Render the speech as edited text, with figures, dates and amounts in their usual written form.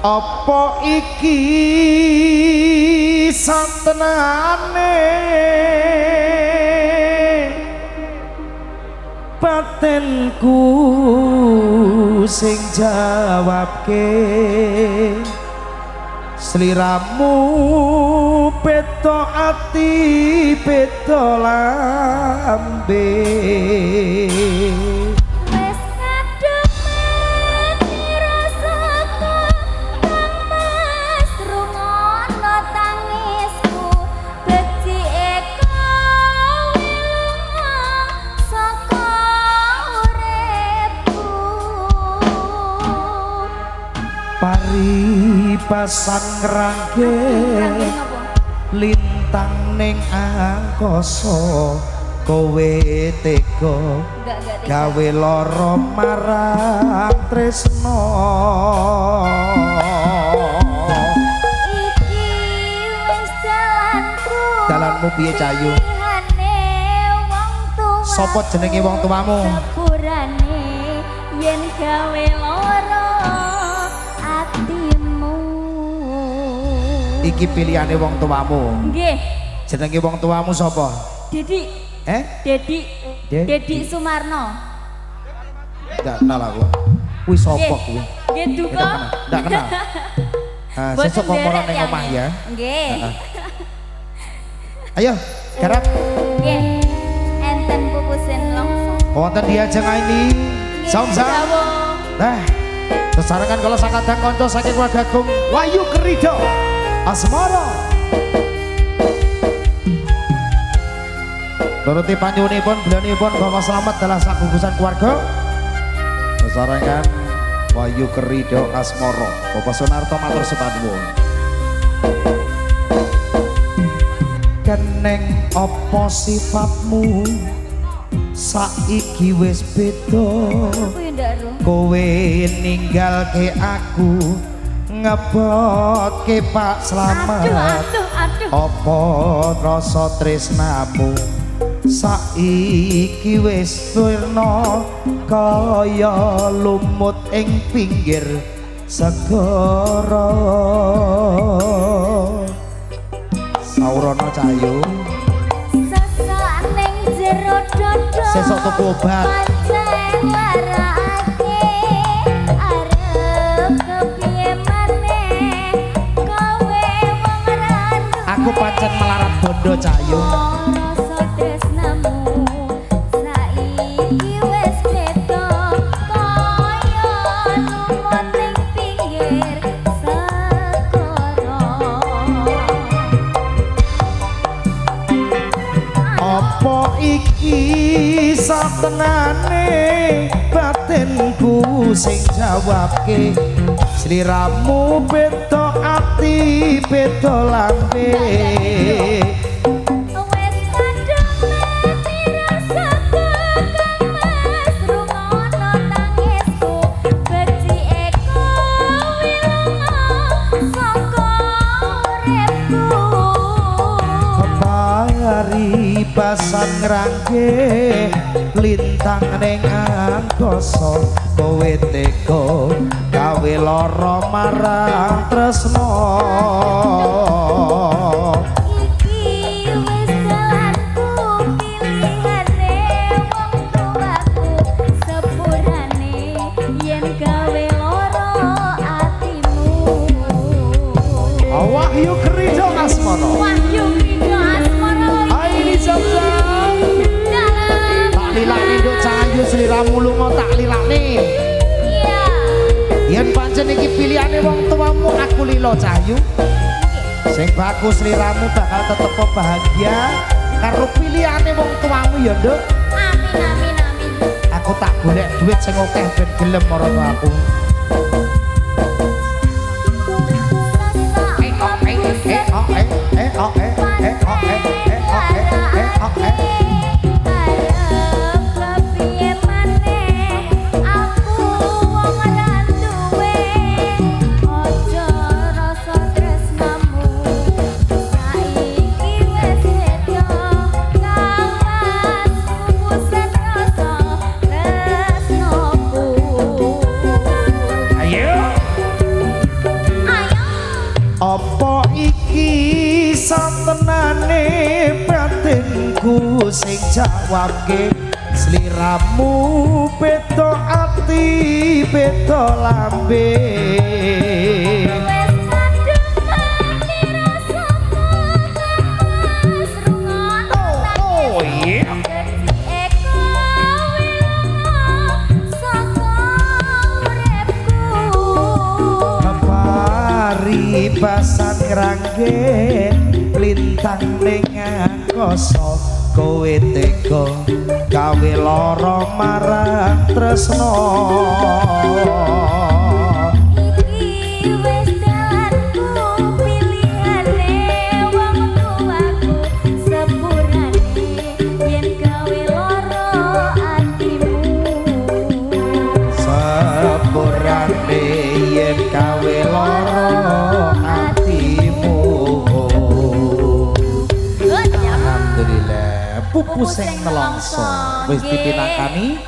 Apa iki satenane batinku sing jawabke sliramu beda ati beda lambe. Wis kadung mati rasaku kang Mas rungono tangisku becike kowe lunga saka uripku. Paribasan ngrangke lintang ning angkasa kowe tega gawe lara marang tresna. Iki wis dalanku. Dalanmu piye Cayu? Sapa jenenge wong tuamu? Sepurane yen gawe lara atimu. Iki pilihane wong tuamu. Nggih. Jenenge wong tuamu sapa? Dedi. Eh? Dedi. Dedi Sumarno. Ndak kenal aku. Kuwi sapa kuwi? Nggih duka. Ndak kenal. Ah, sesuk kok moro ning omah ya. Nggih. Ayo, garap. Nggih. Enten pupusin longso. Wonten diajeng ini. Samsam. Nah, sesarengan kala sakadang kanca saking keluarga Agung Wahyu Krido Asmara. Nuruti panyuwunipun belianipun Bapak Slamet dalah sagugusan keluarga. Sesarengan Wahyu Krido Asmara. Bapak Sunarto matur sembah nuwun. Keneng apa sifatmu saiki wis beda? Kowe ninggalke aku ngebotke Pak Slamet. Apa rasa tresnamu saiki wis sirna kaya lumut ing pinggir segara. Saurana Cayu. Sesuk ning jero dodo. Sesuk tuku obat. Pancen larake arep kepiye maneh kowe wong ra duwe. Aku pancen melarat bondo Cayu. Rasa tresnamu saiki wis beda kaya lumut ning pinggir segara. Apa iki satenane batinku sing jawabke sliramu beda ati beda lambe. Wis kadung mati rasaku kang Mas rungono tangisku becike kowe lunga saka uripku. Paribasan ngrangke lintang ning angkasa kowe tega gawe lara marang tresna. Iki wis dalanku pilihane wong tuaku sepurane yen gawe lara atimu. Wahyu Krido Asmara. Wahyu Krido Asmara. Aini Zamzam. Tak lilakne nduk Cayu sliramu lunga tak lilakne. Iya. Yen pancen iki pilihane wong tuamu aku lila Cayu. Sing bagus sliramu bakal tetep bahagia karo pilihane wong tuamu ya nduk. Amin amin amin. Aku tak golek duit sing akeh ben gelem marang aku. Eh oh eh eh oh eh eh oh eh eh oh eh eh oh eh. Arep kepiye maneh aku wong ora duwe. Aja rasa tresnamu saiki wis beda kang Mas pupusen rasa tresnaku. Ayo. Rasane batinku sing jawabke sliramu beda ati beda lambe. Wes kadung mati rasamu kang rungokno Oh iya. Eko wilunga saka uripku. Paribasan ngrangge lintang ning angkasa kowe tega gawe lara marang tresna. Iki wis dalanku pilihane wong tuaku sepurane yen gawe lara atimu. Sepurane yen gawe lara atimu. Alhamdulillah pupu sing nelongso wis dipinangkani